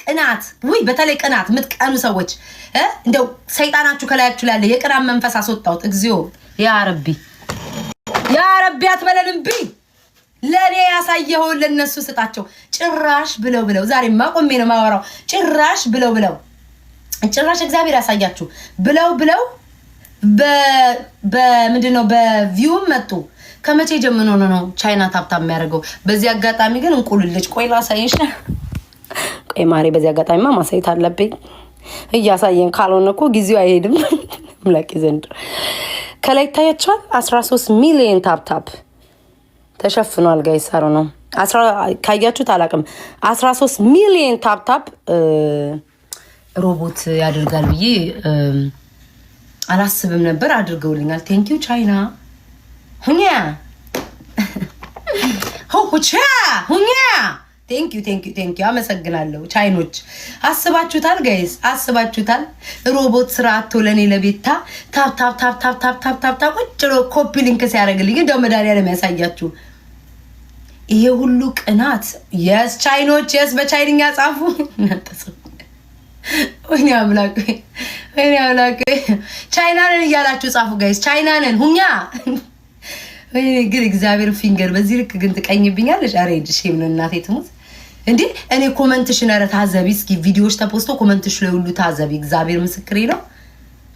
ቅናት፣ ውይ በተለይ ቅናት የምትቀኑ ሰዎች እንደው ሰይጣናችሁ ከላያችሁ ላለ የቅናት መንፈስ አስወጣሁት። እግዚኦ ያ ረቢ ያ ረቢ አትበለን እምቢ። ለእኔ ያሳየኸውን ለእነሱ ስጣቸው። ጭራሽ ብለው ብለው ዛሬማ ቆሜ ነው የማወራው። ጭራሽ ብለው ብለው ጭራሽ እግዚአብሔር ያሳያችሁ ብለው ብለው በምንድን ነው በ view ም መጡ። ከመቼ ጀምሮ ነው ቻይና tap tap የሚያደርገው? በዚህ አጋጣሚ ግን እንቁልልጭ ቆይ ላሳይሽ። ቆይ ማሬ፣ በዚህ አጋጣሚማ ማሳየት አለብኝ። እያሳየን ካልሆነ እኮ ጊዜው አይሄድም። ምላቂ ዘንድሮ ከላይ ይታያቸዋል። 13 ሚሊዮን tap tap ተሸፍኗል። Guys፣ አሮ ነው ካያችሁት አላውቅም። 13 ሚሊዮን tap tap ሮቦት ያደርጋል ብዬ አላስብም ነበር። አድርገውልኛል። Thank you ቻይና። ሁኛ ሁቻ ሁኛ thank you, thank you, thank you። አመሰግናለሁ ቻይኖች። አስባችሁታል guys፣ አስባችሁታል። ሮቦት ስራ አቶ ለእኔ ለቤታ tap tap tap tap tap tap tap tap ቁጭ ብሎ copy link ሲያደርግልኝ እንደው መድኃኒዓለም ያሳያችሁ። ይሄ ሁሉ ቅናት። Yes ቻይኖች፣ yes በቻይንኛ ጻፉ። ወይኔ አምላክ፣ ወይኔ አምላክ። ቻይናንን እያላችሁ ጻፉ guys። ቻይናንን ሁኛ። ወይኔ ግን እግዚአብሔር ፊንገር በዚህ ልክ ግን ትቀኝብኛለሽ። ኧረ shame ነው እናቴ ትሙት እንዴ! እኔ comment ሽን ኧረ ታዘቢ እስኪ። ቪዲዮዎች ተፖስቶ comment ሽ ላይ ሁሉ ታዘቢ። እግዚአብሔር ምስክሬ ነው።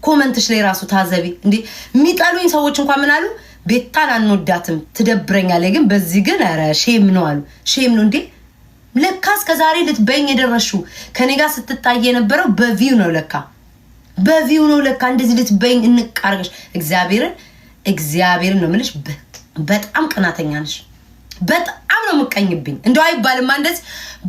Comment ሽ ላይ ራሱ ታዘቢ። እንዴ የሚጠሉኝ ሰዎች እንኳን ምን አሉ? ቤታን አንወዳትም ትደብረኛለች፣ ግን በዚህ ግን ኧረ shame ነው አሉ። Shame ነው እንዴ! ለካ እስከ ዛሬ ልትበይኝ የደረስሽው ከኔ ጋር ስትጣይ የነበረው በ view ነው። ለካ በ view ነው ለካ እንደዚህ ልትበይኝ እንቃርገሽ። እግዚአብሔርን እግዚአብሔርን ነው የምልሽ። በጣም ቅናተኛ ነሽ። በጣም ነው የምቀኝብኝ። እንደው አይባልም እንደዚህ።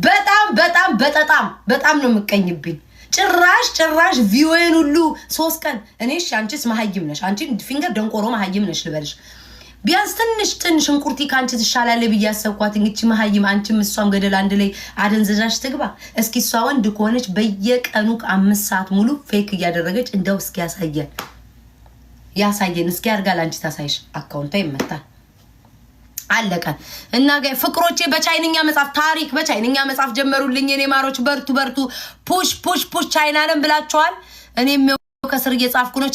በጣም በጣም በጣም በጣም ነው የምቀኝብኝ። ጭራሽ ጭራሽ view ዌን ሁሉ 3 ቀን እኔ እሺ፣ አንቺስ መሀይም ነሽ። አንቺ ፊንገር ደንቆሮ መሀይም ነሽ ልበልሽ። ቢያንስ ትንሽ ትንሽ እንቁርቲ ከአንቺ ትሻላለች ብዬ ያሰብኳት እቺ መሀይም አንቺም እሷም ገደል አንድ ላይ አደንዘዣሽ ትግባ። እስኪ እሷ ወንድ ከሆነች በየቀኑ 5 ሰዓት ሙሉ fake እያደረገች እንደው እስኪ ያሳየን ያሳየን እስኪ አድርጋ ለአንቺ ታሳይሽ። Account ቷ ይመታል። አለቀ። እና ፍቅሮቼ በቻይንኛ መጻፍ ታሪክ በቻይንኛ መጻፍ ጀመሩልኝ። የኔ ማሮች በርቱ በርቱ። Push push push። ቻይናንን ብላችኋል። እኔም ከስር እየጻፍኩ ነው።